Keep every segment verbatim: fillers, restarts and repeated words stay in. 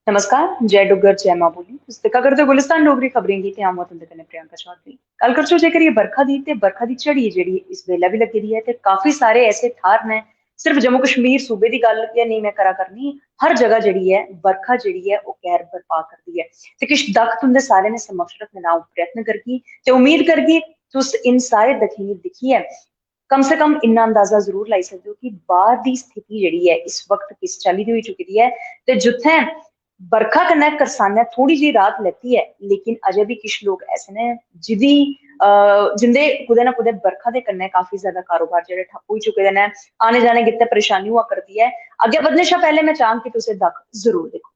नमस्कार, जय डुग्गर, जय मां बोली। तुस दिक्खा करदे ओ गुलिस्तान डोगरी खबरें गी ते अ'ऊं आं तुं'दे कन्नै प्रियंका चौधरी। गल्ल करचै जेकर एह् बरखा दी, ते बरखा दी झड़ी जेह्ड़ी इस बेल्लै बी लग्गी दी ऐ ते काफी सारे ऐसे थाह्र न, सिर्फ जम्मू कश्मीर सूबे दी गल्ल गै नेईं में करा करनी, हर जगह जेह्ड़ी ऐ बरखा जेह्ड़ी ऐ ओह् कहर बरपा करदी ऐ। ते किश दक्ख तुं'दे सारें दे समक्ष रक्खने दा अ'ऊं प्रयत्न करगी ते उम्मीद करगी तुस इन सारे दक्खें गी दिक्खियै कम से कम इन्ना अंदाजा जरूर लाई सकदे ओ कि बाह्र दी स्थिति जेह्ड़ी ऐ इस वक्त किस चाल्ली दी होई चुकी दी ऐ। ते जित्थै बरखा कन्नै करसानै थोड़ी जेही राहत लैती ऐ, लेकिन अजें बी किश लोक ऐसे न जिदी अ, जिंदे कुतै ना कुतै बरखा दे कन्नै काफी ज्यादा कारोबार जेह्ड़े ठप्प होई चुके दे न, आने जाने गित्तै परेशानी होआ करदी ऐ। अग्गें बधने शा पैह्लें में चाह्ङ कि तुस एह् दक्ख जरूर दिक्खो।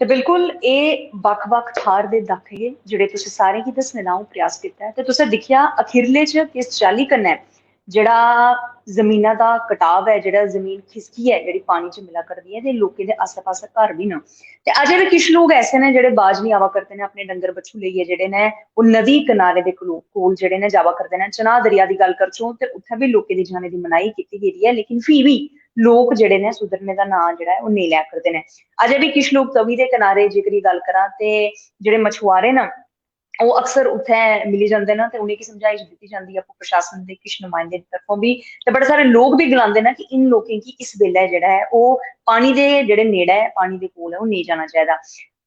ते बिल्कुल एह् बक्ख-बक्ख थाह्र दे दक्ख हे जेह्ड़े तुसें सारें गी दस्सने दा अ'ऊं प्रयास कीता ऐ। ते तुसें दिक्खेआ अखीरले च किस चाल्ली कन्नै जेह्ड़ा जमीना दा कटाव ऐ, जेह्ड़ा जमीन खिसकी ऐ, जेह्ड़ी पानी च मिला करदी ऐ, ते लोकें दे आस्सै-पास्सै घर बी न। ते अजें बी किश लोक ऐसे न जेह्ड़े बाज निं आवा करदे न, अपने डंगर बच्छू लेइयै जेह्ड़े न ओह् नदी कनारे दे कोल, कोल जेह्ड़े न जावा करदे न। चनाह दरिया दी गल्ल करचो ते उत्थै बी लोकें दी जाने दी मनाही कीती गेदी ऐ, लेकिन फ्ही बी लोक जेह्ड़े न सुधरने दा नांऽ जेह्ड़ा ऐ ओह् नेईं लै करदे न। अजें बी किश लोक तवी दे कनारे जेकर एह् गल्ल करां ते जेह्ड़े मछुआरे न ओह् अक्सर उत्थै मिली जंदे न ते उ'नेंगी समझाइश दित्ती जंदी ऐ आपूं प्रशासन दे किश नुमाइंदे दी तरफों बी। ते बड़े सारे लोक बी गलांदे न कि इन लोकें गी इस बेल्लै जेह्ड़ा ऐ ओह् पानी दे जेह्ड़े नेड़ै ऐ, पानी दे कोल ऐ, ओह् नेईं जाना चाहिदा।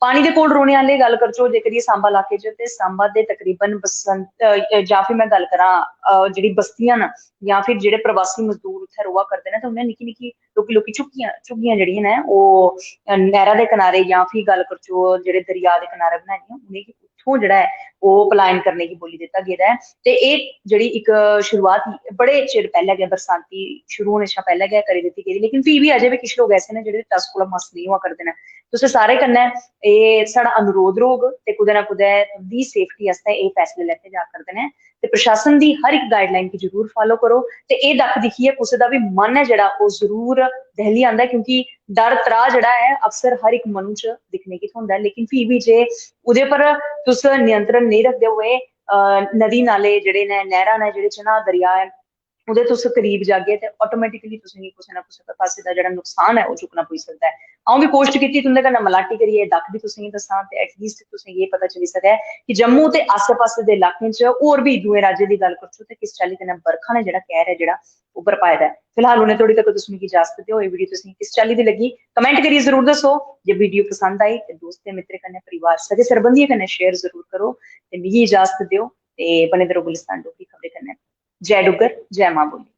पानी दे कोल रौह्ने आह्ले गल्ल करचो जेकर एह् सांबा इलाके च, ते सांबा दे तकरीबन बसंत, अ, जां फ्ही में गल्ल करां, अ, जेह्ड़ी बस्तियां न जां फिर जेह्ड़े प्रवासी मजदूर उत्थै र'वा करदे न, ते उ'नें निक्की निक्की लौह्की लौह्की झुग्गियां, झुग्गियां जेह्ड़ियां न ओह्, अ, नैह्रा दे कनारे जां फ्ही गल्ल करचो जेह्ड़े दरिया दे कनारे बनाई दियां, उ'नेंगी उत्थों जेह्ड़ा ऐ ओह् पलायन करने गी बोली दित्ता गेदा ऐ। ते एह् जेह्ड़ी इक शुरुआत ही, बड़े चिर पैह्लें गै, बरसांती शुरू होने शा पैह्लें गै करी दित्ती गेदी, लेकिन फ्ही बी अजें बी किश लोक ऐसे न जेह्ड़े टस कोला मस नेईं होआ करदे न। तुसें सारें कन्नै एह् साढ़ा अनुरोध रौह्ग ते कुतै ना कुतै तुं'दी safety आस्तै एह् फैसले लैते जा करदे न। ते प्रशासन दी हर इक guideline गी जरूर follow करो। ते एह् दक्ख दिक्खियै कुसै दा बी मन ऐ जेह्ड़ा ओह् जरूर दहली आंदा ऐ, क्योंकि डर त्राह जेह्ड़ा ऐ अक्सर हर इक मनु च दिक्खने गी थ्होंदा ऐ, लेकिन फ्ही बी जे ओह्दे पर तुस नियंत्रण नेईं रखदे होए, अ, नदी नाले जेह्ड़े न, नैह्रां न, जेह्ड़े चन्हां दरिया ऐ, ओह्दे तुस करीब जागे ते automatically तुसेंगी कुसै ना कुसै पासे दा जेह्ड़ा नुकसान ऐ ओह् चुक्कना पेई सकदा ऐ। अ'ऊं बी कोशट कीती तुं'दे कन्नै मलाटी करियै एह् दक्ख बी तुसेंगी दस्सां ते at least तुसेंगी एह् पता चली सकै कि जम्मू ते आस्सै पास्सै दे इलाकें च होर बी दूए राज्यें दी गल्ल करचै ते किस चाल्ली कन्नै बरखा ने जेह्ड़ा कहर ऐ जेह्ड़ा उप्पर पाए दा ऐ। फिलहाल उ'नें थोड़ी तक तुस मिगी इजाजत देओ। एह् video तुसेंगी किस चाल्ली दी लग्गी, comment करियै जरूर दस्सो। जे video पसंद आई ते दोस्तें मित्रें कन्नै, परिवार, सगे सरबंधियें कन्नै share जरूर करो। ते मिगी इजाजत देओ ते बने दे र'वो गुलिस्तान डोगरी खबरें कन्नै। जय डुग्गर, जय मां बोली।